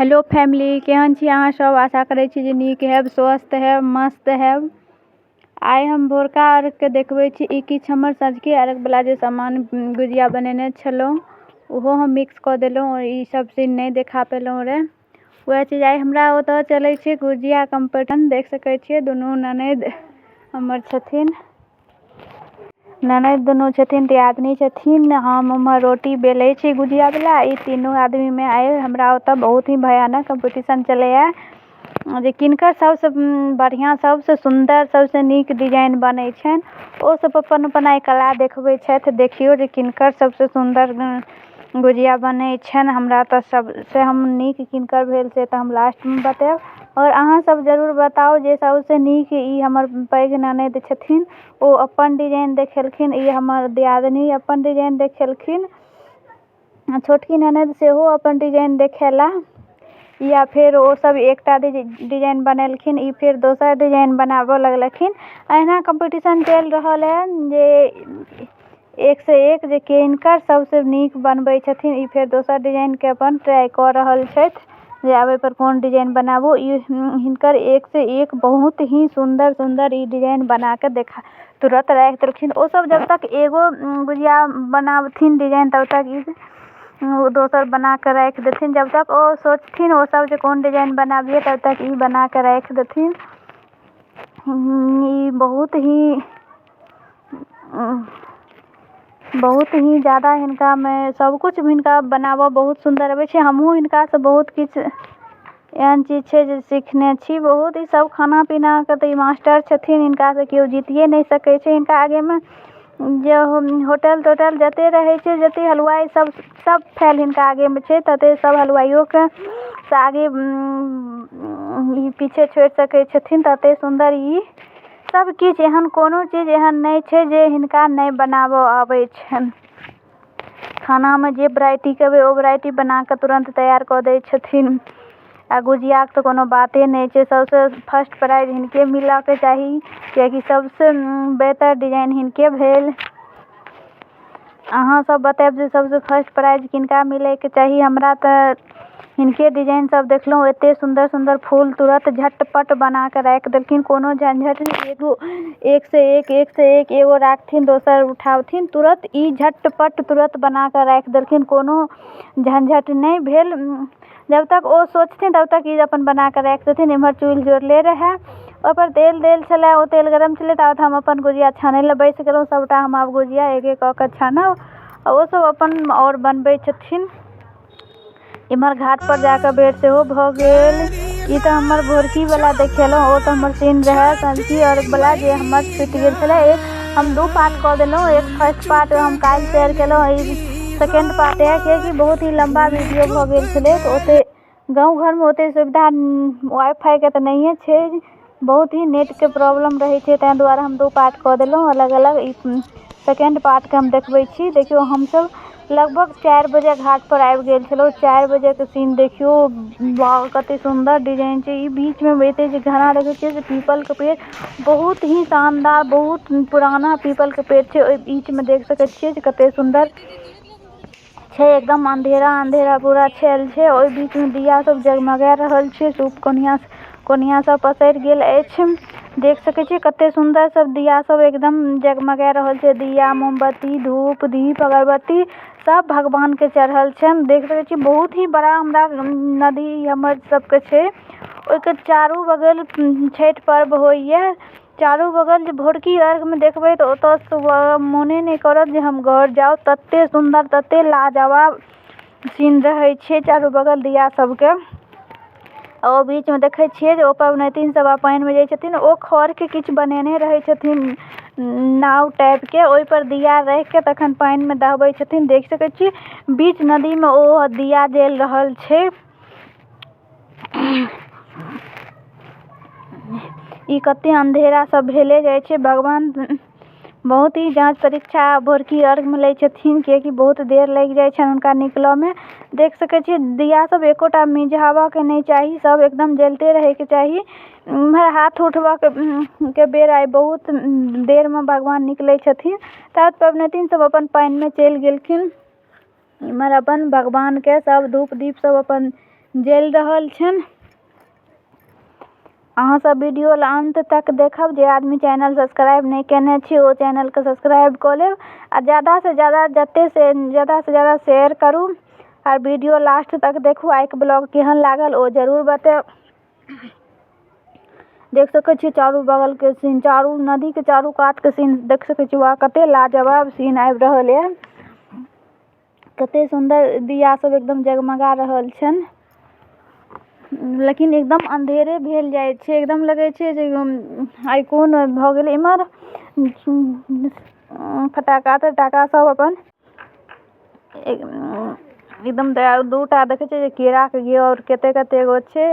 Hello family, केहन छी अहाँ सब? आशा करै छी जे नीक हैब, स्वस्थ हैब, मस्त हैब। आइ हम भोरका अर्घके देखबै छी। ई किछु हमर सँझुके अर्घवला जे सामान गुजिया बनेने छलहुँ ओहो हम मिक्स कऽ देलहुँ और ई सब सीन नहि देखा पेलहुँ रहे। वएह चीज आइ हमरा ओतऽ चलै छै गुजिया कम्पटीशन। देख सकै छियै दुनू ननैद हमर छथिन, ननैद दुनू छथिन, दियादनी छथिन। हम उम्हर रोटी बेलै छी गुजियावला। ई तीनू आदमीमे आइ हमरा ओतऽ बहुत ही भयानक कम्पटीशन चलैए जे किनकर सबसँ बढ़िआँ, सबसँ सुन्दर, सबसँ नीक डिजाइन बनै छनि। ओ सब अपन अपन आइ कला देखबै छथि। देखियौ जे किनकर सबसँ सुन्दर गुजिया बनै छनि। हमरा तऽ सबसँ हम नीक किनकर भेल से तऽ हम लास्टमे बतायब और अहाँ सब जरूर बताउ जे सबसँ नीक। ई हमर पैघ ननैद छथिन, ओ अपन डिजाइन देखेलखिन। ई हमर दियादनी अपन डिजाइन देखेलखिन। छोटकी ननैद सेहो अपन डिजाइन देखेला। या फेर ओ सब एकटा डिजाइन बनेलखिन, ई फेर दोसर डिजाइन बनाबऽ लगलखिन। अहिना कम्पटीशन चलि रहल है जे एकसँ एक जे किनकर सबसँ नीक बनबै छथिन। ई फेर दोसर डिजाइनके अपन ट्राइ कऽ रहल छथि जे आब एहिपर कोन डिजाइन बनाबू। ई हिनकर एकसँ एक बहुत ही सुन्दर सुन्दर ई डिजाइन बनाकऽ देखा तुरत राखि देलखिन। ओ सब जब तक एगो गुजिया बनाबथिन डिजाइन तब तक ई दोसर बनाकऽ राखि देथिन। जब तक ओ सोचथिन ओ सब जे कोन डिजाइन बनाबियै तब तक ई बनाकऽ राखि देथिन। ई बहुत ही ज्यादा हिनकामे सबकिछु हिनका बनाबऽ बहुत सुन्दर अबै छै। हमहूँ हिनकासँ बहुत किछु एहन चीज छै जे सिखने छी। बहुत ई सब खाना पीनाके तऽ ई मास्टर छथिन, हिनकासँ केओ जीतिए नहि सकै छै। हिनका आगेमे जे होटल तोटल जते रहै छै, जते हलुवाइ सब, सब फैल हिनका आगेमे छै। तते सब हलुवाइयोके से आगे ई पीछे छोड़ि सकै छथिन, तते सुन्दर ई सब किछु। एहन कोनो चीज एहन नहि छै जे हिनका नहि बनाबऽ आबै छनि। खानामे जे वेराइटी कहबै ओ वेराइटी बनाकऽ तुरन्त तैयार कऽ दै छथिन। आ गुजियाके तऽ कोनो बाते नहि छै, सबसँ फर्स्ट प्राइज हिनके मिलऽके चाही, कियाकि सबसँ बेहतर डिजाइन हिनके भेल। अहाँ सब बतायब जे सबसँ फर्स्ट प्राइज किनका मिलैके चाही। हमरा तऽ हिनके डिजाइन सब देखलहुँ, एते सुन्दर सुन्दर फूल तुरत झटपट बनाकऽ राखि देलखिन। कोनो झंझट नहि, एगो एकसँ एक, एकसँ एक, एगो राखथिन दोसर उठाबथिन, तुरत ई झटपट तुरत बनाकऽ राखि देलखिन। कोनो झंझट नहि भेल। जब तक ओ सोचथिन तब तक ई अपन बनाकऽ राखि देथिन। एम्हर चूल्हि जोड़ले रहए, ओहिपर तेल देल छलै, ओ तेल गरम छलै, ताबत हम अपन गुजिया छानै लए बैस गेलहुँ। सबटा हम आब गुजिया एक एक कऽ कऽ छानब आ ओ सब अपन आओर बनबै छथिन। इम्हर घाटपर जाकऽ बेर सेहो भऽ गेल। ई तऽ हमर भोरकीवला देखेलहुँ, ओ तऽ हमर सीन रहए सँझुकी अर्घवला जे हमर छुटि गेल छलै। एक हम दू पार्ट कऽ देलहुँ। एक फर्स्ट पार्ट हम काल्हि शेयर केलहुँ, ई सेकेण्ड पार्ट यऽ, कियाकि बहुत ही लम्बा वीडियो भऽ गेल छलै। तऽ ओतेक गाँव घरमे ओतेक सुविधा वाइ फाइके तऽ नहिए छै, बहुत ही नेटके प्रॉब्लम रहै छै, ताहि दुआरे हम दू पार्ट कऽ देलहुँ अलग अलग। ई सेकेण्ड पार्टके हम देखबै छी। देखियौ, हमसब लगभग 4 बजे घाटपर आबि गेल छलहुँ। 4 बजेके सीन देखियौ, वाह, कते सुन्दर डिजाइन छै। ई बीचमे एते जे घना देखै छियै से पीपलके पेड़, बहुत ही शानदार, बहुत पुराना पीपलके पेड़ छै। ओहि बीचमे देख सकै छियै जे कते सुन्दर छै, एकदम अंधेरा अंधेरा पूरा छायल छै। ओहि बीचमे दिया सब जगमगा रहल छै, सूप कोनिया कोनिया सब पसरि गेल अछि। देख सकै छियै कते सुन्दर सब दिया सब एकदम जगमगा रहल छै। दिया, मोमबत्ती, धूप, दीप, अगरबत्ती सब भगवान के चढ़ल छनि। देख सकै छियै बहुत ही बड़ा हमरा नदी हमर सबके छै, ओहिके चारू बगल छठि पर्व होइए। चारू बगल जे भोरकी अर्घमे देखबै तऽ ओतऽ सुबह मोने नहि करत जे हम घर जाउ, तते सुन्दर, तते लाजवाब सीन रहै छै चारू बगल दिया सबके। ओ बीचमे देखै छियै जे ओ पबनैतिन सब आब पानिमे जाइ छथिन, ओ खरके किछु बनेने रहै छथिन नाव टाइपके, ओहिपर दिया राखिके तखन पानिमे दहबै छथिन। देख सकै छियै बीच नदीमे ओ दिया जलि रहल छै। ई कते अंधेरा सब भेले जाइ छै। भगवान बहुत ही जाँच परीक्षा भोरकी अर्घमे लै छथिन, कियाकि बहुत देर लागि जाइ छनि हुनका निकलऽमे। देख सकै छियै दिया सब एकोटा मिझाबऽके नहि चाही, सब एकदम जलिते रहैके चाही। इम्हर हाथ उठबऽके बेर आइ बहुत देरमे भगवान निकलै छथिन। ताबत पबनैतिन सब अपन पानिमे चलि गेलखिन। इम्हर अपन भगवानके सब धूप दीप सब अपन जलि रहल छनि। अहाँ सब वीडियो अंत तक देखब। जे आदमी चैनल सब्सक्राइब नहि केने छी ओ चैनलके सब्सक्राइब कऽ लेब आ ज़्यादासँ ज़्यादा जते से ज़्यादासँ ज़्यादा शेयर करू आ वीडियो लास्ट तक देखू। आइके ब्लॉग केहन लागल ओ जरूर बतायब। देख सकै छी चारू बगलके सीन, चारू नदीके चारू कातके सीन देख सकै छी। वाह, कते लाजवाब सीन आबि रहल यऽ, कते सुन्दर दिया सब एकदम जगमगा रहल छनि। लेकिन एकदम अंधेरे भेल जाइ छै, एकदम लगै छै जे आइ कोन भऽ गेलै। इम्हर फटाका तटाका सब अपन एकदम दूटा देखै छियै जे केराके आओर कते कते गो छै,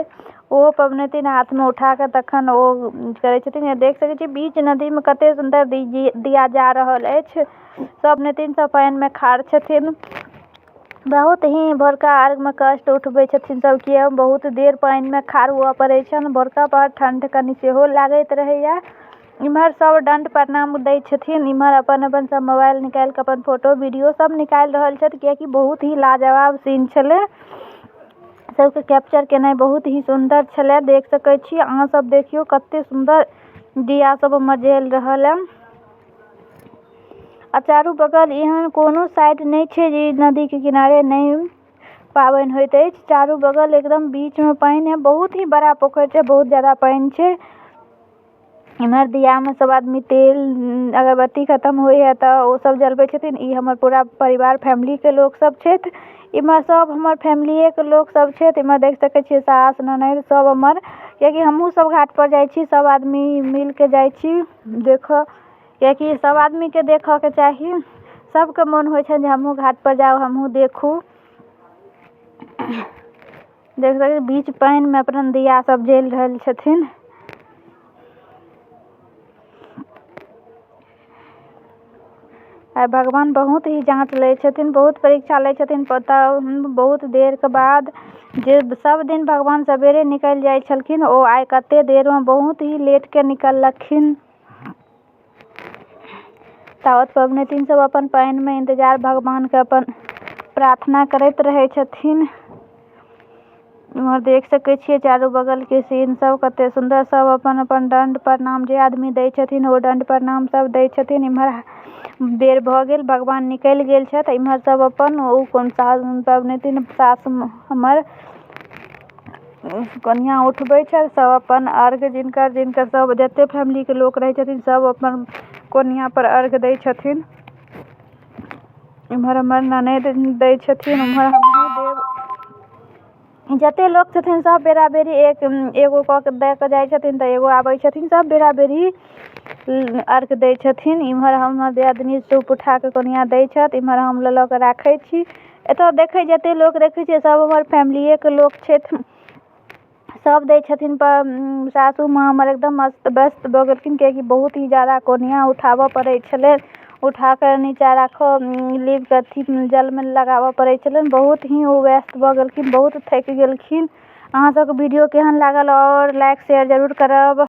ओहो पबनैतिन हाथमे उठा कऽ तखन ओ करै छथिन। देख सकै छी बीच नदीमे कते सुन्दर दिया जा रहल अछि। सब पबनैतिन सब पानिमे खाड़ छथिन। बहुत ही भोरका अर्घमे कष्ट उठबै छथिन सब, किया बहुत देर पानिमे खाड़ हुअ पड़ै छनि। भोरका पहर ठण्ड कनि सेहो लागैत रहैए। इम्हर सब दण्ड प्रणाम दै छथिन। इम्हर अपन अपन सब मोबाइल निकालि कऽ अपन फोटो वीडियो सब निकालि रहल छथि, कियाकि बहुत ही लाजवाब सीन छलै। सबके कैप्चर केनाइ बहुत ही सुन्दर छलै। देख सकै छी अहाँ सब, देखियौ कते सुन्दर दिया सब उम्हर जलि रहल है। आ चारू बगल एहन कोनो साइड नहि छै जे नदीके किनारे नहि पाबनि होइत अछि। चारू बगल एकदम बीचमे पानि है, बहुत ही बड़ा पोखरि छै, बहुत ज्यादा पानि छै। इम्हर दियामे सब आदमी तेल अगरबत्ती खतम होइ है तऽ ओ सब जलबै छथिन। ई हमर पूरा परिवार फैमिलीके लोक सब छथि। इम्हर सब हमर फैमिलीएके लोक सब छथि। इम्हर देख सकै छियै सास ननैद सब हमर, कियाकि हमहूँ सब घाटपर जाइ छी, सब आदमी मिलके जाइ छी देखऽ, कियाकि सब आदमीके देखऽके चाही। सबके मोन होइ छनि जे हमहूँ घाटपर जाउ, हमहूँ देखू। देख सकै बीच पानिमे अपन दिया सब जलि रहल छथिन। आइ भगवान बहुत ही जाँच लै छथिन, बहुत परीक्षा लै छथिन। पता बहुत देरके बाद, जे सब दिन भगवान सवेरे निकलि जाइ छलखिन ओ आइ कते देरमे बहुत ही लेटके निकललखिन। तावत पबनैतिन सब अपन पानिमे इंतजार भगवानके अपन प्रार्थना करैत रहै छथिन। इम्हर देख सकै छियै चारू बगलके सीन सब कते सुन्दर। सब अपन अपन दण्ड प्रणाम जे आदमी दै छथिन ओ दण्ड प्रणाम सब दै छथिन। इम्हर देर भऽ गेल, भगवान निकलि गेल छथि। इम्हर सब अपन ओ पबनैतिन सास हमर कोनिया उठबै छथि। सब अपन अर्घ जिनकर जिनकर सब जते फैमिलीके लोक रहै छथिन सब अपन कोनिया पर अर्घ दै छथिन। इम्हर हमर ननैद दै छथिन, उम्हर हमहूँ देब। जते लोक छथिन सब बेरा बेरी एक एगो कऽ के दऽ कऽ जाइ छथिन तऽ एगो आबै छथिन, सब बेरा बेरी अर्घ दै छथिन। इम्हर हमर दियादनी सूप उठा कऽ कोनिया दै छथि, इम्हर हम लऽ लऽ कऽ राखै छी। एतऽ देखै जते लोक देखै छियै सब हमर फैमिलीएके लोक छथि, सब दै छथिन। सासू माँ हमर एकदम अस्त व्यस्त भऽ गेलखिन, कियाकि बहुत ही ज्यादा कोनिया उठाबऽ पड़ै छलै, उठा कऽ नीचाँ राखऽ, लीपके अथी जलमे लगाबऽ पड़ै छलनि। बहुत ही ओ व्यस्त भऽ गेलखिन, बहुत थाकि गेलखिन। अहाँ सबके वीडियो केहन लागल आओर लाइक शेयर जरूर करब।